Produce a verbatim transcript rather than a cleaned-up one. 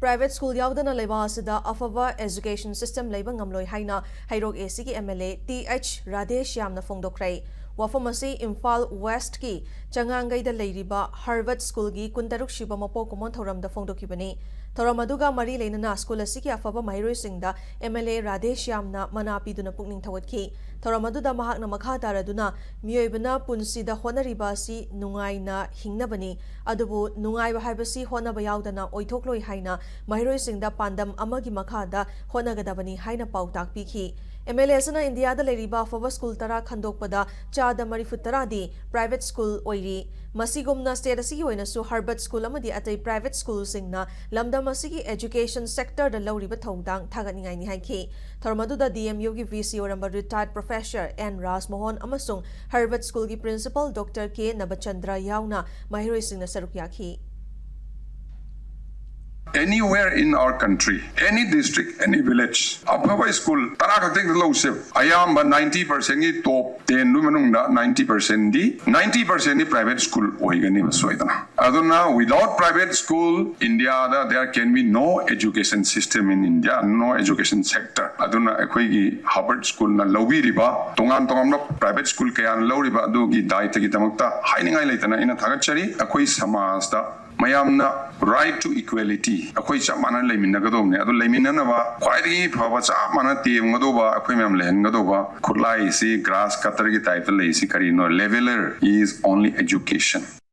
Private school ꯌꯥꯎꯗꯅ ꯂꯩꯕꯥꯛ ꯑꯁꯤꯗ ꯑꯐꯕ education system ꯂꯩꯕ ꯉꯝꯂꯣꯏ ꯍꯥꯏꯅ ꯍꯩꯔꯣꯛ A C ꯒꯤ M L A T H Radhe ꯁ꯭ꯌꯥꯝꯅ ꯐꯣꯡꯗꯣꯛꯈ꯭ꯔꯦ꯫ ꯋꯥꯐꯝ ꯑꯁꯤ ꯏꯝꯐꯥꯜ ꯋꯦꯁ꯭ꯠꯀꯤ ꯆꯉꯥꯡꯒꯩꯗ ꯂꯩꯔꯤꯕ ꯍꯔꯕꯠ ꯁ꯭ꯀꯨꯜꯒꯤ ꯀꯨꯟꯇꯔꯨꯛ ꯁꯨꯕ ꯃꯄꯣꯛ ꯀꯨꯝꯑꯣꯟ ꯊꯧꯔꯝꯗ ꯐꯣꯡꯗꯣꯛꯈꯤꯕꯅꯤ꯫ ꯊꯧꯔꯝ ꯑꯗꯨꯒ ꯃꯔꯤ ꯂꯩꯅꯅ ꯁ꯭ꯀꯨꯜ ꯑꯁꯤꯒꯤ ꯑꯐꯕ ꯃꯍꯩꯔꯣꯏꯁꯤꯡꯗ M L A ꯔꯥꯙꯦ ꯁ꯭ꯌꯥꯝꯅ ꯃꯅꯥ ꯄꯤꯗꯨꯅ ꯄꯨꯛꯅꯤꯡ ꯊꯧꯒꯠꯈꯤ꯫ ꯊꯧꯔꯝ ꯑꯗꯨꯗ ꯃꯍꯥꯛꯅ ꯃꯈꯥ ꯇꯥꯔꯗꯨꯅ, ꯃꯤꯑꯣꯏꯕꯅ ꯄꯨꯟꯁꯤꯗ ꯍꯣꯠꯅꯔꯤꯕ ꯑꯁꯤ ꯅꯨꯡꯉꯥꯏꯅ ꯍꯤꯡꯅꯕꯅꯤ, ꯑꯗꯨꯕꯨ ꯅꯨꯡꯉꯥꯏꯕ ꯍꯥꯏꯕꯁꯤ ꯍꯣꯠꯅꯕ ꯌꯥꯎꯗꯅ ꯑꯣꯏꯊꯣꯛꯂꯣꯏ ꯍꯥꯏꯅ ꯃꯍꯩꯔꯣꯏꯁꯤꯡꯗ ꯄꯥꯟꯗꯝ ꯑꯃꯒꯤ ꯃꯈꯥꯗ ꯍꯣꯠꯅꯒꯗꯕꯅꯤ ꯍꯥꯏꯅ ꯄꯥꯎꯇꯥꯛ ꯄꯤꯈꯤ꯫ M L A ꯑꯁꯤꯅ ꯏꯟꯗꯤꯌꯥꯗ ꯂꯩꯔꯤꯕ ꯑꯐꯕ ꯁ꯭ꯀꯨꯜ ꯇꯔꯥ ꯈꯟꯗꯣꯛꯄꯗ ꯆꯥꯗ ꯃꯔꯤꯐꯨ ꯇꯔꯥꯗꯤ private school ꯑꯣꯏꯔꯤ꯫ ꯃꯁꯤꯒꯨꯝꯅ state ꯑꯁꯤꯒꯤ ꯑꯣꯏꯅꯁꯨ ꯍꯔꯕꯠ ꯁ꯭ꯀꯨꯜ ꯑꯃꯗꯤ ꯑꯇꯩ private ꯁ꯭ꯀꯨꯜꯁꯤꯡꯅ ꯂꯝꯗꯝ ꯑꯁꯤꯒꯤ education sectorꯗ ꯂꯧꯔꯤꯕ ꯊꯧꯗꯥꯡ ꯊꯥꯒꯠꯅꯤꯡꯉꯥꯏꯅꯤ ꯍꯥꯏꯈꯤ꯫ ꯊꯧꯔꯝ ꯑꯗꯨꯗ D M Uꯒꯤ V C ꯑꯣꯏꯔꯝꯕ retired professor N ꯔꯥꯖꯃꯣꯍꯟ ꯑꯃꯁꯨꯡ ꯍꯔꯕꯠ ꯁ꯭ꯀꯨꯜꯒꯤ principal Doctor K ꯅꯕꯆꯟꯗ꯭ꯔ ꯌꯥꯎꯅ ꯃꯍꯩꯔꯣꯏꯁꯤꯡꯅ ꯁꯔꯨꯛ ꯌꯥꯈꯤ꯫ Anywhere in our country, any district, any village, ꯑꯐꯕ ꯁ꯭ꯀꯨꯜ ꯇꯔꯥ ꯈꯛꯇꯪꯗ ꯂꯧꯁꯦ, ꯑꯌꯥꯝꯕ ninety percentꯀꯤ top tenꯗꯨ ꯃꯅꯨꯡꯗ ninety percentꯗꯤ ninety percentꯗꯤ private school ꯑꯣꯏꯒꯅꯦꯕ ꯁꯣꯏꯗꯅ꯫ ꯑꯗꯨꯅ without private school, Indiaꯗ there can be no education system in India, no education sector. ꯑꯗꯨꯅ ꯑꯩꯈꯣꯏꯒꯤ ꯍꯔꯕꯠ ꯁ꯭ꯀꯨꯜꯅ ꯂꯧꯕꯤꯔꯤꯕ, ꯇꯣꯉꯥꯟ ꯇꯣꯉꯥꯟꯕ private school ꯀꯌꯥꯅ ꯂꯧꯔꯤꯕ ꯑꯗꯨꯒꯤ ꯗꯥꯏꯇꯒꯤꯗꯃꯛꯇ ꯍꯥꯏꯅꯤꯡꯉꯥꯏ ꯂꯩꯇꯅ ꯑꯩꯅ ꯊꯥꯒꯠꯆꯔꯤ꯫ ꯑꯩꯈꯣꯏ ꯁꯃꯥꯖꯗ ꯃꯌꯥꯝꯅ right to equality, ꯑꯩꯈꯣꯏ ꯆꯞ ꯃꯥꯟꯅꯅ ꯂꯩꯃꯤꯟꯅꯒꯗꯧꯕꯅꯦ꯫ ꯑꯗꯨ ꯂꯩꯃꯤꯟꯅꯅꯕ ꯈ꯭ꯋꯥꯏꯗꯒꯤ ꯐꯕ, ꯆꯞ ꯃꯥꯟꯅ ꯇꯦꯝꯒꯗꯧꯕ, ꯑꯩꯈꯣꯏ ꯃꯌꯥꯝ ꯂꯩꯍꯟꯒꯗꯧꯕ ꯈꯨꯠꯂꯥꯏꯁꯤ grass cutterꯒꯤ typeꯇ ꯂꯩꯔꯤꯁꯤ ꯀꯔꯤꯅꯣ? Leveller is only education.